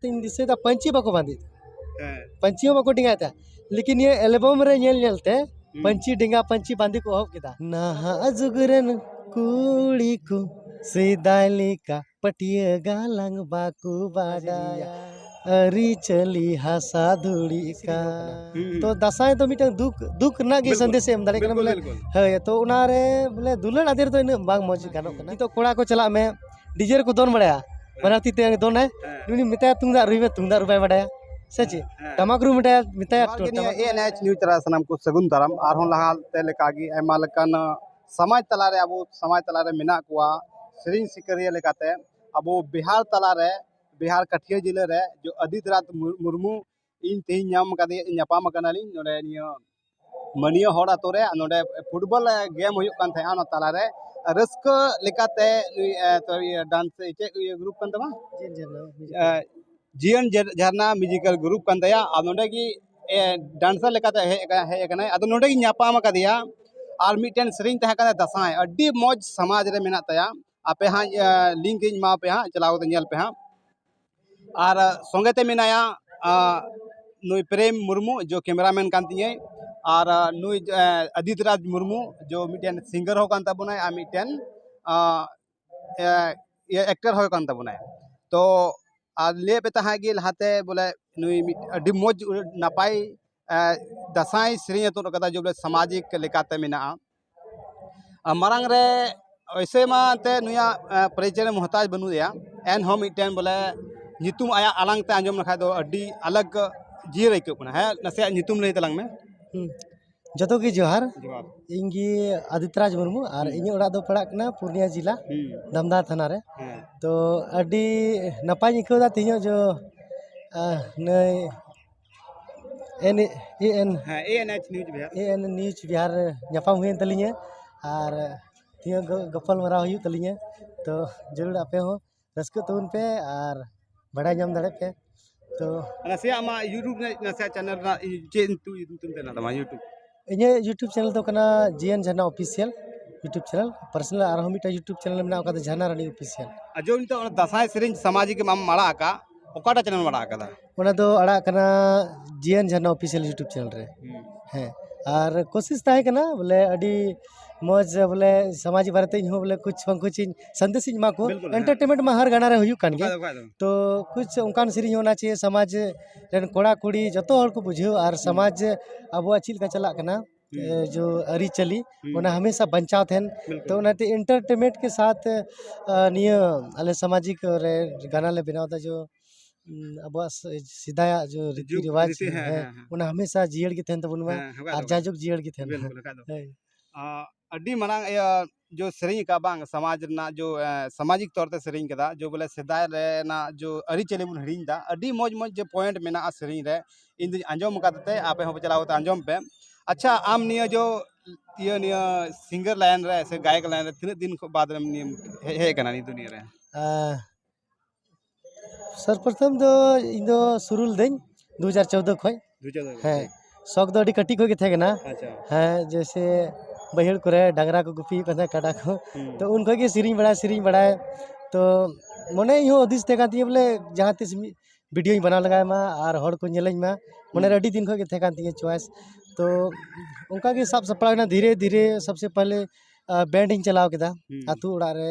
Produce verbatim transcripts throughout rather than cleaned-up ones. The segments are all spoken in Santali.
ᱛᱤᱧ ᱫᱤᱥᱟᱹᱭᱮᱫᱟ, ᱯᱟᱹᱧᱪᱤ ᱵᱟᱠᱚ ᱵᱟᱸᱫᱮᱭᱮᱫ ᱛᱟᱦᱮᱸᱫ᱾ ᱦᱮᱸ᱾ ᱯᱟᱹᱧᱪᱤ ᱦᱚᱸ ᱵᱟᱠᱚ ᱰᱮᱸᱜᱟᱭᱮᱫ ᱛᱟᱦᱮᱸᱫ᱾ ᱞᱮᱠᱤᱱ ᱱᱤᱭᱟᱹ ᱮᱞᱵᱚᱢ ᱨᱮ ᱧᱮᱞ ᱧᱮᱞ ᱛᱮ ᱦᱩᱸ᱾ ᱯᱟᱹᱧᱪᱤ ᱰᱮᱸᱜᱟ ᱯᱟᱹᱧᱪᱤ ᱵᱟᱸᱫᱮ ᱠᱚ ᱮᱦᱚᱵ ᱠᱮᱫᱟ᱾ ᱱᱟᱦᱟᱜ ᱡᱩᱜᱽ ᱨᱮᱱ ᱠᱩᱲᱤ ᱠᱚ ᱥᱮᱫᱟᱭ ᱞᱮᱠᱟ ᱯᱟᱹᱴᱭᱟᱹ ᱜᱟᱞᱟᱝ ᱵᱟᱠᱚ ᱵᱟᱰᱟᱭᱟ᱾ ᱟᱹᱨᱤᱪᱟᱹᱞᱤ ᱦᱟᱥᱟ ᱫᱷᱩᱲᱤ ᱠᱟᱱ᱾ ᱦᱩᱸ, ᱦᱩᱸ᱾ ᱛᱚ ᱫᱟᱸᱥᱟᱭ ᱫᱚ ᱢᱤᱫᱴᱟᱝ ᱫᱩᱠ, ᱫᱩᱠ ᱨᱮᱱᱟᱜ ᱜᱮ ᱵᱤᱞᱠᱩᱞ, ᱥᱟᱸᱫᱮᱥ ᱮ ᱮᱢ ᱫᱟᱲᱮᱭᱟᱜ ᱠᱟᱱᱟ ᱵᱤᱞᱠᱩᱞ, ᱵᱚᱞᱮ᱾ ᱵᱤᱞᱠᱩᱞ᱾ ᱦᱳᱭ, ᱛᱚ ᱚᱱᱟᱨᱮ ᱵᱚᱞᱮ ᱫᱩᱞᱟᱹᱲ ᱟᱫᱮᱨ ᱫᱚ ᱤᱱᱟᱹᱜ ᱵᱟᱝ ᱢᱚᱡᱽ ᱜᱟᱱᱚᱜ ᱠᱟᱱᱟ᱾ ᱱᱤᱛᱚᱜ ᱠᱚᱲᱟ ᱠᱚ ᱪᱟᱞᱟᱜ ᱢᱮ, ᱰᱤᱡᱮ ᱨᱮᱠᱚ ᱫᱚᱱ ᱵᱟᱲᱟᱭᱟ, ᱦᱮᱸ᱾ ᱵᱟᱱᱟᱨ ᱛᱤ ᱛᱮ ᱫᱚᱱᱟᱭ, ᱦᱮᱸ᱾ ᱩᱱᱤ ᱢᱮᱛᱟᱭᱟ ᱛᱩᱢᱫᱟᱜ ᱨᱩᱭ ᱢᱮ, ᱛᱩᱢᱫᱟᱜ ᱨᱩ ᱵᱟᱭ ᱵᱟᱰᱟᱭᱟ, ᱥᱮ ᱪᱮᱫ? ᱦᱮᱸ᱾ ᱴᱟᱢᱟᱠ ᱨᱩ ᱢᱮᱛᱟᱭᱟ, ᱢᱮᱛᱟᱭᱟ ᱡᱚᱦᱟᱨ ᱜᱮ, ᱴᱟᱢᱟᱠ ᱱᱤᱭᱟᱹ ᱨᱩ᱾ ᱮ ᱮᱱ ᱮᱭᱤᱪ ᱱᱤᱭᱩᱡᱽ ᱪᱮᱱᱮᱞ ᱥᱟᱱᱟᱢ ᱠᱚ ᱥᱟᱹᱜᱩᱱ ᱫᱟᱨᱟᱢ᱾ ᱟᱨᱦᱚᱸ ᱞᱟᱦᱟ ᱛᱮ ᱞᱮᱠᱟ ᱜᱮ ᱟᱭᱢᱟ ᱞᱮᱠᱟᱱ ᱥᱚᱢᱟᱡᱽ ᱛᱟᱞᱟᱨᱮ, ᱟᱵᱚ ᱥᱚᱢᱟᱡᱽ ᱛᱟᱞᱟᱨᱮ ᱢᱮᱱᱟᱜ ᱠᱚᱣᱟ ᱥᱮᱨᱮᱧ ᱥᱤᱠᱟᱹᱨᱤᱭᱟᱹ ᱞᱮᱠᱟᱛᱮ, ᱟᱵᱚ ᱵᱤᱦᱟᱨ ᱛᱟᱞᱟᱨᱮ, ᱵᱤᱦᱟᱨ ᱠᱟᱴᱷᱤᱭᱟ ᱡᱤᱞᱟᱹ ᱨᱮ ᱡᱚ ᱟᱫᱤᱛ ᱨᱟᱡᱽ ᱢᱩᱨ-, ᱢᱩᱨᱢᱩ ᱤᱧ ᱛᱮᱦᱮᱧ ᱧᱟᱢ ᱠᱟᱫᱮ, ᱧᱟᱯᱟᱢ ᱟᱠᱟᱱᱟᱞᱤᱧ ᱱᱚᱰᱮ ᱱᱤᱭᱟᱹ ᱢᱟᱹᱱᱤᱭᱟᱹ ᱦᱚᱲ ᱟᱛᱳ ᱨᱮ᱾ ᱱᱚᱰᱮ ᱯᱷᱩᱴᱵᱚᱞ ᱜᱮᱢ ᱦᱩᱭᱩᱜ ᱠᱟᱱ ᱛᱟᱦᱮᱸᱜᱼᱟ, ᱚᱱᱟ ᱛᱟᱞᱟᱨᱮ ᱨᱟᱹᱥᱠᱟᱹ ᱞᱮᱠᱟᱛᱮ ᱱᱩᱭ, ᱮ, ᱛᱚ, ᱤᱭᱟᱹ, ᱰᱟᱱᱥ, ᱪᱮᱫ ᱤᱭᱟᱹ ᱜᱨᱩᱯ ᱠᱟᱱ ᱛᱟᱢᱟ? ᱡᱤᱭᱚᱱ ᱡᱷᱟᱨᱱᱟ ᱢᱤᱭᱩᱡᱤᱠ᱾ ᱮ, ᱡᱤᱭᱚᱱ ᱡᱷᱟᱨ-, ᱡᱷᱟᱨᱱᱟ ᱢᱤᱭᱩᱡᱤᱠᱟᱞ ᱜᱨᱩᱯ ᱠᱟᱱ ᱛᱟᱭᱟ᱾ ᱟᱨ ᱱᱚᱰᱮ ᱜᱮ, ᱮ, ᱰᱟᱱᱥᱟᱨ ᱞᱮᱠᱟᱛᱮ ᱦᱮᱡ ᱟᱠᱟ-, ᱦᱮᱡ ᱟᱠᱟᱱᱟᱭ᱾ ᱟᱫᱚ ᱱᱚᱰᱮ ᱜᱮ ᱧᱟᱯᱟᱢ ᱟᱠᱟᱫᱮᱭᱟ᱾ ᱟᱨ ᱢᱤᱫᱴᱮᱱ ᱥᱮᱨᱮᱧ ᱛᱟᱦᱮᱸ ᱠᱟᱱᱟ ᱫᱟᱸᱥᱟᱭ, ᱟᱹᱰᱤ ᱢᱚᱡᱽ ᱥᱚᱢᱟᱡᱽ ᱨᱮ ᱢᱮᱱᱟᱜ ᱛᱟᱭᱟ᱾ ᱟᱯᱮ ᱦᱟᱸᱜ, ᱮ, ᱞᱤᱝᱠ ᱤᱧ ᱮᱢᱟ ᱯᱮ ᱦᱟᱸᱜ, ᱪᱟᱞᱟᱣ ᱠᱟᱛᱮ ᱧᱮᱞ ᱯᱮ ᱦᱟᱸᱜ᱾ ᱟᱨ, ᱟ, ᱥᱚᱸᱜᱮ ᱛᱮ ᱢᱮᱱᱟᱭᱟ, ᱟ, ᱱᱩᱭ ᱯᱨᱮᱢ ᱢᱩᱨᱢᱩ, ᱡᱚ ᱠᱮᱢᱮᱨᱟᱢᱮᱱ ᱠᱟᱱ ᱛᱤᱧᱟᱹᱭ, ᱟᱨ, ᱟ, ᱱᱩᱭ, ᱟ, ᱟᱫᱤᱛ ᱨᱟᱡᱽ ᱢᱩᱨᱢᱩ, ᱡᱚ ᱢᱤᱫᱴᱮᱱ ᱥᱤᱝᱜᱟᱨ ᱦᱚᱸ ᱠᱟᱱ ᱛᱟᱵᱚᱱᱟᱭ, ᱟᱨ ᱢᱤᱫᱴᱮᱱ, ᱟ, ᱮ, ᱤᱭᱟᱹ, ᱮᱠᱴᱟᱨ ᱦᱚᱸ ᱠᱟᱱ ᱛᱟᱵᱚᱱᱟᱭ᱾ ᱛᱚ, ᱟᱨ ᱞᱟᱹᱭ ᱯᱮ ᱛᱟᱦᱮᱸᱫ ᱜᱮ ᱞᱟᱦᱟᱛᱮ, ᱵᱚᱞᱮ, ᱱᱩᱭ ᱢᱤᱫ ᱟᱹᱰᱤ ᱢᱚᱡᱽ, ᱱᱟᱯᱟᱭ, ᱟ, ᱫᱟᱸᱥᱟᱭ ᱥᱮᱨᱮᱧ ᱮ ᱛᱩᱫ ᱠᱟᱫᱟ, ᱡᱮ ᱵᱚᱞᱮ ᱥᱟᱢᱟᱡᱤᱠ ᱞᱮᱠᱟᱛᱮ ᱢᱮᱱᱟᱜᱼᱟ᱾ ᱟᱨ ᱢᱟᱲᱟᱝ ᱨᱮ ᱮᱭᱥᱮ ᱢᱟ ᱮᱱᱛᱮ ᱱᱩᱭᱟᱜ, ᱮ, ᱯᱚᱨᱤᱪᱚᱭ ᱨᱮ ᱢᱚᱦᱛᱟᱡᱽ ᱵᱟᱹᱱᱩᱜ ᱮᱭᱟ, ᱮᱱᱦᱚᱸ ᱢᱤᱫᱴᱮᱱ ᱵᱚᱞᱮ ᱧᱩᱛᱩᱢ ᱟᱭᱟᱜ ᱟᱲᱟᱝ ᱛᱮ ᱟᱸᱡᱚᱢ ᱞᱮᱠᱷᱟᱡ ᱫᱚ ᱟᱹᱰᱤ ᱟᱞᱟᱜᱽ ᱡᱤᱭᱟᱹᱲ ᱟᱹᱭᱠᱟᱹᱜ ᱠᱟᱱᱟ᱾ ᱦᱮᱸ, ᱱᱟᱥᱮᱭᱟᱜ ᱧᱩᱛᱩᱢ ᱞᱟᱹᱭ ᱛᱟᱞᱟᱝ ᱢᱮ᱾ ᱦᱩᱸ᱾ ᱡᱚᱛᱚ ᱜᱮ ᱡᱚᱦᱟᱨ᱾ ᱡᱚᱦᱟᱨ᱾ ᱤᱧ ᱜᱮ ᱟᱫᱤᱛᱭᱚ ᱨᱟᱡᱽ ᱢᱩᱨᱢᱩ, ᱟᱨ ᱦᱩᱸ᱾ ᱤᱧᱟᱹᱜ ᱚᱲᱟᱜ ᱫᱚ ᱯᱟᱲᱟᱜ ᱠᱟᱱᱟ ᱯᱩᱨᱱᱤᱭᱟ ᱡᱮᱞᱟ, ᱦᱩᱸ᱾ ᱫᱟᱢᱫᱟ ᱛᱷᱟᱱᱟ ᱨᱮ᱾ ᱦᱮᱸ᱾ ᱛᱚ ᱟᱹᱰᱤ ᱱᱟᱯᱟᱭᱤᱧ ᱟᱹᱭᱠᱟᱹᱣ ᱮᱫᱟ ᱛᱮᱦᱮᱧᱚᱜ ᱡᱚ, ᱟᱦ, ᱱᱟᱹᱭ ᱮᱱ, ᱮ ᱮᱱ, ᱦᱮᱸ, ᱮ ᱮᱱ ᱮᱭᱤᱪ ᱱᱤᱭᱩᱡᱽ ᱵᱤᱦᱟᱨ᱾ ᱮ ᱮᱱ ᱱᱤᱭᱩᱡᱽ ᱵᱤᱦᱟᱨ ᱨᱮ ᱧᱟᱯᱟᱢ ᱦᱩᱭᱮᱱ ᱛᱟᱹᱞᱤᱧᱟ, ᱟᱨ ᱛᱮᱦᱮᱧ ᱜᱚ-, ᱜᱟᱯᱟᱞ ᱢᱟᱨᱟᱣ ᱦᱩᱭᱩᱜ ᱛᱟᱹᱞᱤᱧᱟ᱾ ᱛᱚ ᱡᱟᱹᱨᱩᱲ ᱟᱯᱮ ᱦᱚᱸ ᱨᱟᱹᱥᱠᱟᱹᱜ ᱛᱟᱵᱚᱱ ᱯᱮ ᱟᱨ ᱵᱟᱲᱟᱭ ᱧᱟᱢ ᱫᱟᱲᱮᱭᱟᱜ ᱯᱮ᱾ ᱛᱚ ᱱᱟᱥᱮᱭᱟᱜ ᱟᱢᱟᱜ YouTube ᱨᱮ, ᱱᱟᱥᱮᱭᱟᱜ ᱪᱮᱱᱮᱞ ᱨᱮᱱᱟᱜ ᱪᱮᱫ ᱧᱩᱛᱩᱢ, ᱧᱩᱛᱩᱢ ᱛᱟᱦᱮᱱᱟ ᱛᱟᱢᱟ YouTube? ᱤᱧᱟᱹᱜ YouTube ᱪᱮᱱᱮᱞ ᱫᱚ ᱠᱟᱱᱟ ᱡᱤ ᱮᱱ ᱡᱷᱟᱨᱱᱟ ᱚᱯᱷᱤᱥᱤᱭᱟᱞ YouTube ᱪᱮᱱᱮᱞ᱾ ᱯᱟᱨᱥᱚᱱᱟᱞ ᱟᱨᱦᱚᱸ ᱢᱤᱫᱴᱟᱝ YouTube ᱪᱮᱱᱮᱞ ᱢᱮᱱᱟᱜ ᱟᱠᱟᱫᱟ, ᱡᱷᱟᱨᱱᱟ ᱨᱟᱱᱤ ᱚᱯᱷᱤᱥᱤᱭᱟᱞ᱾ ᱟᱸᱡᱚᱢ ᱱᱤᱛᱚᱜ ᱚᱱᱟ ᱫᱟᱸᱥᱟᱭ ᱥᱮᱨᱮᱧ ᱥᱟᱢᱟᱡᱤᱠ ᱮᱢ ᱟᱲᱟᱜ ᱟᱠᱟᱫ, ᱚᱠᱟᱴᱟᱜ ᱪᱮᱱᱮᱞ ᱮᱢ ᱟᱲᱟᱜ ᱟᱠᱟᱫᱟ? ᱚᱱᱟ ᱫᱚ ᱟᱲᱟᱜ ᱠᱟᱱᱟ ᱡᱤ ᱮᱱ ᱡᱷᱟᱨᱱᱟ ᱚᱯᱷᱤᱥᱤᱭᱟᱞ YouTube ᱪᱮᱱᱮᱞ ᱨᱮ᱾ ᱦᱮᱸ, ᱟᱨ ᱠᱳᱥᱤᱥ ᱛᱟᱦᱮᱸ ᱠᱟᱱᱟ ᱵᱚᱞᱮ ᱟᱹᱰᱤ ᱢᱚᱡᱽ ᱵᱚᱞᱮ ᱥᱟᱢᱟᱡᱽ ᱵᱟᱨᱮᱛᱮ ᱤᱧ ᱦᱚᱸ ᱵᱚᱞᱮ ᱠᱩᱪ ᱵᱟᱝ ᱠᱩᱪ ᱤᱧ ᱥᱟᱸᱫᱮᱥ ᱤᱧ ᱮᱢᱟ ᱠᱚ᱾ ᱵᱤᱞᱠᱩᱞ, ᱦᱮᱸ᱾ ᱮᱱᱴᱟᱨᱴᱮᱱᱢᱮᱱᱴ ᱢᱟ ᱦᱟᱨ ᱜᱟᱱᱟ ᱨᱮ ᱦᱩᱭᱩᱜ ᱠᱟᱱ ᱜᱮ᱾ ᱵᱟᱠᱷᱟᱡ ᱫᱚ, ᱵᱟᱠᱷᱟᱡ ᱫᱚ᱾ ᱛᱚ ᱠᱩᱪ ᱚᱱᱠᱟᱱ ᱥᱮᱨᱮᱧ ᱦᱚᱸ ᱚᱱᱟ ᱪᱮ ᱥᱟᱢᱟᱡᱽ ᱨᱮᱱ ᱠᱚᱲᱟ ᱠᱩᱲᱤ ᱡᱚᱛᱚ ᱦᱚᱲ ᱠᱚ ᱵᱩᱡᱷᱟᱹᱣ ᱟᱨ ᱦᱩᱸ᱾ ᱥᱟᱢᱟᱡᱽ ᱟᱵᱚᱣᱟᱜ ᱪᱮᱫ ᱞᱮᱠᱟ ᱪᱟᱞᱟᱜ ᱠᱟᱱᱟ, ᱦᱩᱸ᱾ ᱮ, ᱡᱚ ᱟᱹᱨᱤᱪᱟᱹᱞᱤ, ᱦᱩᱸ᱾ ᱚᱱᱟ ᱦᱟᱢᱮᱥᱟ ᱵᱟᱧᱪᱟᱣ ᱛᱟᱦᱮᱱ᱾ ᱵᱤᱞᱠᱩᱞ᱾ ᱛᱚ ᱚᱱᱟᱛᱮ ᱮᱱᱴᱟᱨᱴᱮᱱᱢᱮᱱᱴ ᱠᱮ ᱥᱟᱛᱷ, ᱟ, ᱱᱤᱭᱟᱹ ᱟᱞᱮ ᱥᱟᱢᱟᱡᱤᱠ ᱨᱮ ᱜᱟᱱᱟ ᱞᱮ ᱵᱮᱱᱟᱣ ᱮᱫᱟ ᱡᱚ, ᱩᱸ, ᱟᱵᱚᱣᱟᱜ ᱥᱮ-, ᱥᱮᱫᱟᱭᱟᱜ ᱡᱚ ᱨᱤᱛᱤ ᱡᱩᱜᱽ ᱨᱮᱣᱟᱡᱽ, ᱨᱤᱛᱤ, ᱦᱮᱸ, ᱦᱮᱸ, ᱦᱮᱸ, ᱦᱮᱸ᱾ ᱚᱱᱟ ᱦᱟᱢᱮᱥᱟ ᱡᱤᱭᱟᱹᱲ ᱜᱮ ᱛᱟᱦᱮᱱ ᱛᱟᱵᱚᱱ ᱢᱟ ᱦᱮᱸ, ᱦᱮᱸ, ᱟᱨ ᱦᱮᱸ᱾ ᱡᱟᱭᱡᱩᱜᱽ ᱡᱤᱭᱟᱹᱲ ᱜᱮ ᱛᱟᱦᱮᱱ ᱢᱟ᱾ ᱵᱤᱞᱠᱩᱞ, ᱮᱠᱟᱞ᱾ ᱦᱮᱸ᱾ ᱟ, ᱟᱹᱰᱤ ᱢᱟᱨᱟᱝ ᱤᱭᱟᱹ ᱡᱚ ᱥᱮᱨᱮᱧ ᱟᱠᱟᱫ ᱵᱟᱝ ᱥᱚᱢᱟᱡᱽ ᱨᱮᱱᱟᱜ ᱡᱚ, ᱮ, ᱥᱟᱢᱟᱡᱤᱠ ᱛᱚᱨ ᱛᱮ ᱥᱮᱨᱮᱧ ᱠᱟᱫᱟ, ᱡᱚ ᱵᱚᱞᱮ ᱥᱮᱫᱟᱭ ᱨᱮᱱᱟᱜ ᱡᱚ ᱟᱹᱨᱤᱪᱟᱹᱞᱤ ᱵᱚᱱ ᱦᱤᱲᱤᱧ ᱮᱫᱟ᱾ ᱟᱹᱰᱤ ᱢᱚᱡᱽ ᱢᱚᱡᱽ ᱡᱮ ᱯᱚᱭᱮᱱᱴ ᱢᱮᱱᱟᱜᱼᱟ ᱥᱮᱨᱮᱧ ᱨᱮ, ᱤᱧ ᱫᱩᱧ ᱟᱸᱡᱚᱢ ᱟᱠᱟᱫ ᱛᱮ ᱟᱯᱮ ᱦᱚᱸ ᱯᱮ ᱪᱟᱞᱟᱣ ᱠᱟᱛᱮ ᱟᱸᱡᱚᱢ ᱯᱮ᱾ ᱟᱪᱪᱷᱟ, ᱟᱢ ᱱᱤᱭᱟᱹ ᱡᱚ ᱤᱭᱟᱹ ᱱᱤᱭᱟᱹ ᱥᱤᱝᱜᱟᱨ ᱞᱟᱭᱤᱱ ᱨᱮ ᱥᱮ ᱜᱟᱭᱚᱠ ᱞᱟᱭᱤᱱ ᱨᱮ ᱛᱤᱱᱟᱹᱜ ᱫᱤᱱ ᱠᱷᱚᱱ ᱵᱟᱫ ᱨᱮᱢ ᱱᱤᱭᱟᱹᱢ ᱦᱮᱡ, ᱦᱮᱡ ᱟᱠᱟᱱᱟ ᱱᱤᱭᱟᱹ ᱫᱩᱱᱤᱭᱟᱹ ᱨᱮ? ᱟ, ᱥᱚᱨᱵᱚᱯᱨᱚᱛᱷᱚᱢ ᱫᱚ ᱤᱧ ᱫᱚ ᱥᱩᱨᱩ ᱞᱤᱫᱟᱹᱧ ᱫᱩ ᱦᱟᱡᱟᱨ ᱪᱳᱫᱽᱫᱳ ᱠᱷᱚᱱ᱾ ᱫᱩ ᱦᱟᱡᱟᱨ ᱪᱳᱫᱽᱫᱳ ᱠᱷᱚᱱ, ᱦᱮᱸ, ᱴᱷᱤᱠ᱾ ᱥᱚᱠ ᱫᱚ ᱟᱹᱰᱤ ᱠᱟᱹᱴᱤᱡ ᱠᱷᱚᱱ ᱜᱮ ᱛᱟᱦᱮᱸ ᱠᱟᱱᱟ᱾ ᱟᱪᱪᱷᱟ᱾ ᱦᱮᱸ, ᱡᱮᱭᱥᱮ ᱵᱟᱹᱭᱦᱟᱹᱲ ᱠᱚᱨᱮ ᱰᱟᱝᱨᱟ ᱠᱚ ᱜᱩᱯᱤ ᱦᱩᱭᱩᱜ ᱠᱟᱱ ᱛᱟᱦᱮᱸᱫ, ᱠᱟᱰᱟ ᱠᱚ᱾ ᱦᱩᱸ᱾ ᱛᱚ ᱩᱱ ᱠᱷᱚᱱ ᱜᱮ ᱥᱮᱨᱮᱧ ᱵᱟᱲᱟᱭ, ᱥᱮᱨᱮᱧ ᱵᱟᱲᱟᱭ᱾ ᱛᱚ ᱢᱚᱱᱮ ᱤᱧ ᱦᱚᱸ ᱦᱩᱫᱤᱥ ᱛᱟᱦᱮᱸ ᱠᱟᱱ ᱛᱤᱧᱟᱹ ᱵᱚᱞᱮ ᱡᱟᱦᱟᱸ ᱛᱤᱥ ᱢᱤᱫ ᱵᱷᱤᱰᱤᱭᱳᱧ ᱵᱮᱱᱟᱣ ᱞᱮᱜᱟᱭ ᱢᱟ ᱟᱨ ᱦᱚᱲ ᱠᱚ ᱧᱮᱞᱟᱹᱧ ᱢᱟ᱾ ᱢᱚᱱᱮ ᱨᱮ ᱦᱩᱸ᱾ ᱟᱹᱰᱤ ᱫᱤᱱ ᱠᱷᱚᱱ ᱜᱮ ᱛᱟᱦᱮᱸ ᱠᱟᱱ ᱛᱤᱧᱟᱹ ᱪᱚᱭᱮᱥ᱾ ᱛᱚ ᱚᱱᱠᱟ ᱜᱮ ᱥᱟᱵ ᱥᱟᱯᱲᱟᱣ ᱮᱱᱟ ᱫᱷᱤᱨᱮ ᱫᱷᱤᱨᱮ᱾ ᱥᱚᱵᱥᱮ ᱯᱟᱦᱞᱮ, ᱟ, ᱵᱮᱱᱰ ᱤᱧ ᱪᱟᱞᱟᱣ ᱠᱮᱫᱟ᱾ ᱦᱩᱸ᱾ ᱟᱹᱛᱩ ᱚᱲᱟᱜ ᱨᱮ